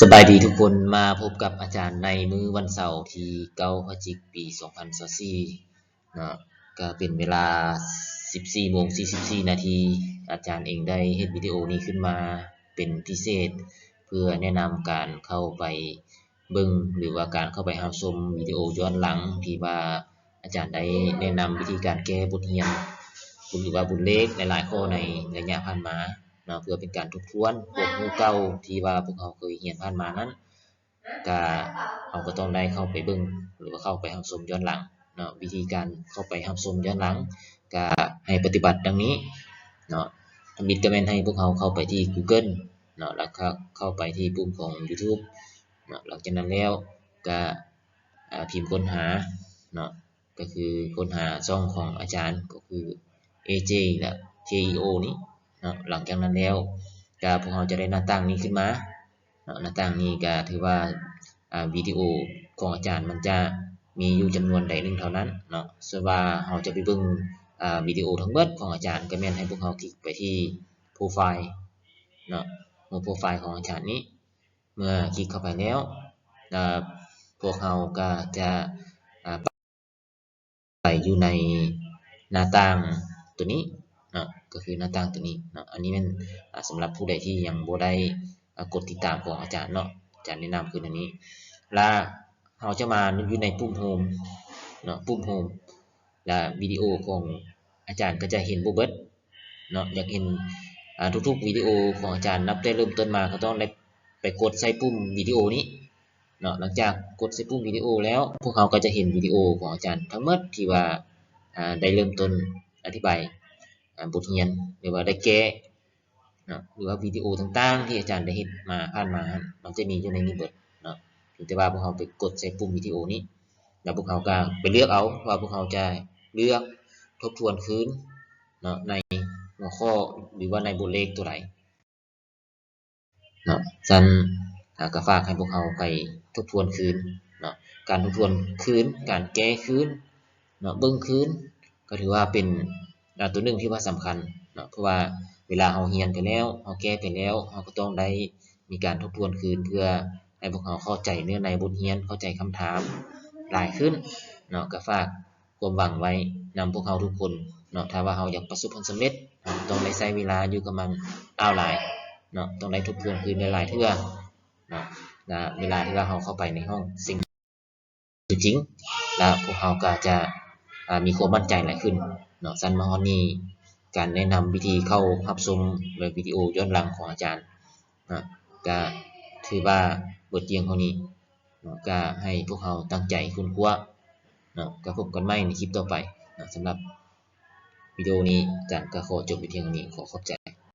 ສະບາຍດີທຸກຄົນ, ມາພົບກັບອາຈານໃນມື້ວັນເສົາທີເກົ້າ ພະຈິກ ປີສອງພັນຊາວສີ່ເນາະ, ກະເປັນເວລາສິບສີ່ໂມງສີ່ສິບສີ່ນາທີ. ອາຈານເອງໄດ້ເຮັດວິດີໂອນີ້ຂຶ້ນມາເປັນພິເສດ ເພື່ອແນະນຳການເຂົ້າໄປເບິ່ງ ຫຼືວ່າການເຂົ້າໄປຮັບຊົມວິດີໂອຍ້ອນຫຼັງ ທີ່ວ່າອາຈານໄດ້ແນະນຳວິທີການແກ້ບົດຮຽນ ຫຼືວ່າບົດເລກຫຼາຍໆຂໍ້ໃນໄລຍະຜ່ານມາ. ເນາະ ເພື່ອເປັນການທົບທວນຄວາມຮູ້ເກົ່າທີ່ວ່າພວກເຮົາເຄີຍຮຽນຜ່ານມານັ້ນ ກະ ເຮົາກໍຕ້ອງໄດ້ເຂົ້າໄປເບິ່ງ ຫຼືວ່າເຂົ້າໄປຮັບຊົມຍ້ອນຫຼັງເນາະ. ວິທີການເຂົ້າໄປຮັບຊົມຍ້ອນຫຼັງ ກະໃຫ້ປະຕິບັດດັ່ງນີ້ເນາະ. ທຳອິດກໍແມ່ນໃຫ້ພວກເຮົາເຂົ້າໄປທີ່ Google ເນາະ ແລ້ວກໍເຂົ້າໄປທີ່ປຸ່ມຂອງ YouTube ເນາະ. ຫຼັງຈາກນັ້ນແລ້ວກະ ອາ ພິມຄົ້ນຫາເນາະ ກໍຄືຄົ້ນຫາຊ່ອງຂອງອາຈານ ກໍຄື ເອ ເຈ ແລະ ເຄ ອີ ໂອ ນີ້ເນາະ. ຫຼັງຈາກນັ້ນແລ້ວກະພວກເຮົາຈະໄດ້ໜ້າຕ່າງນີ້ຂຶ້ນມາເນາະ. ໜ້າຕ່າງນີ້ກະຖືວ່າ ອາ ວິດີໂອຂອງອາຈານມັນຈະມີຢູ່ຈຳນວນໃດໜຶ່ງເທົ່ານັ້ນເນາະ. ສ່ວນວ່າເຮົາຈະໄປເບິ່ງ ອາ ວິດີໂອທັງໝົດຂອງອາຈານ ກໍແມ່ນໃຫ້ພວກເຮົາຄລິກໄປທີ່ໂປຣໄຟລ໌ເນາະ, ໂປຣໄຟລ໌ຂອງອາຈານນີ້. ເມື່ອຄລິກເຂົ້າໄປແລ້ວ ອາ ພວກເຮົາກໍຈະ ອາ ໄປຢູ່ໃນໜ້າຕ່າງຕົວນີ້ເນາະ, ກໍຄືໜ້າຕ່າງຕົວນີ້ເນາະ. ອັນນີ້ແມ່ນ ອາ ສຳລັບຜູ້ໃດທີ່ຍັງບໍ່ໄດ້ ອາ ກົດຕິດຕາມຂອງອາຈານເນາະ, ອາຈານແນະນຳຄືອັນນີ້. ລະເຮົາຈະມາຢູ່ໃນປຸ່ມໂຮມເນາະ, ປຸ່ມໂຮມ ລະວິດີໂອຂອງອາຈານກໍຈະເຫັນບໍ່ເບິດເນາະ. ຢາກເຫັນ ອາ ທຸກໆວິດີໂອຂອງອາຈານ ນັບແຕ່ເລີ່ມຕົ້ນມາ ກໍຕ້ອງໄດ້ໄປກົດໃສ່ປຸ່ມວິດີໂອນີ້ເນາະ. ຫຼັງຈາກກົດໃສ່ປຸ່ມວິດີໂອແລ້ວ ພວກເຮົາກໍຈະເຫັນວິດີໂອຂອງອາຈານທັງໝົດທີ່ວ່າ ອາ ໄດ້ເລີ່ມຕົ້ນອະທິບາຍ ອາ ບົດຮຽນ ຫຼືວ່າໄດ້ແກ້ ເນາະ ຫຼືວ່າວິດີໂອຕ່າງໆທີ່ອາຈານໄດ້ເຮັດມາຜ່ານມາຫັ້ນ ມັນຈະມີຢູ່ໃນນີ້ເບິດເນາະ. ພຽງແຕ່ວ່າພວກເຮົາໄປກົດໃສ່ປຸ່ມວິດີໂອນີ້ ແລ້ວພວກເຮົາກໍໄປເລືອກເອົາວ່າພວກເຮົາຈະເລືອກທົບທວນຄືນເນາະ ໃນຫົວຂໍ້ ຫຼືວ່າໃນບົດເລກຕົວໃດເນາະ. ຊັ້ນ ອາ ກໍຝາກໃຫ້ພວກເຮົາໄປທົບທວນຄືນເນາະ. ການທົບທວນຄືນ ການແກ້ຄືນເນາະ ເບິ່ງຄືນ ກໍຖືວ່າເປັນ ອາ ຕົວໜຶ່ງທີ່ວ່າສຳຄັນເນາະ, ເພາະວ່າເວລາເຮົາຮຽນໄປແລ້ວ ເຮົາແກ້ໄປແລ້ວ ເຮົາກໍຕ້ອງໄດ້ມີການທົບທວນຄືນ ເພື່ອໃຫ້ພວກເຮົາເຂົ້າໃຈເນື້ອໃນບົດຮຽນ ເຂົ້າໃຈຄຳຖາມຫຼາຍຂຶ້ນເນາະ. ກໍຝາກຄວາມຫວັງໄວ້ນຳພວກເຮົາທຸກຄົນເນາະ, ຖ້າວ່າເຮົາຢາກປະສົບຜົນສຳເລັດ ເຮົາຕ້ອງໄດ້ໃຊ້ເວລາຢູ່ກັບມັນຍາວຫຼາຍເນາະ, ຕ້ອງໄດ້ທົບທວນຄືນຫຼາຍໆເທື່ອເນາະ. ລະເວລາທີ່ວ່າເຮົາເຂົ້າໄປໃນຫ້ອງເສັງ ຕົວຈິງ ແລະ ພວກເຮົາກໍຈະ ອາ ມີຄວາມໝັ້ນໃຈຫຼາຍຂຶ້ນເນາະ. ຊັ້ນມາຮອດນີ້ ການແນະນຳວິທີເຂົ້າຮັບຊົມແບບວິດີໂອຍ້ອນຫຼັງຂອງອາຈານເນາະ ກະຖືວ່າເບິດພຽງເທົ່ານີ້ເນາະ. ກະໃຫ້ພວກເຮົາຕັ້ງໃຈຄົ້ນຄວ້າເນາະ. ກະພົບກັນໃໝ່ໃນຄລິບຕໍ່ໄປເນາະ. ສຳລັບວິດີໂອນີ້ ອາຈານກະຂໍຈົບໄວ້ພຽງເທົ່ານີ້. ຂໍຂອບໃຈ.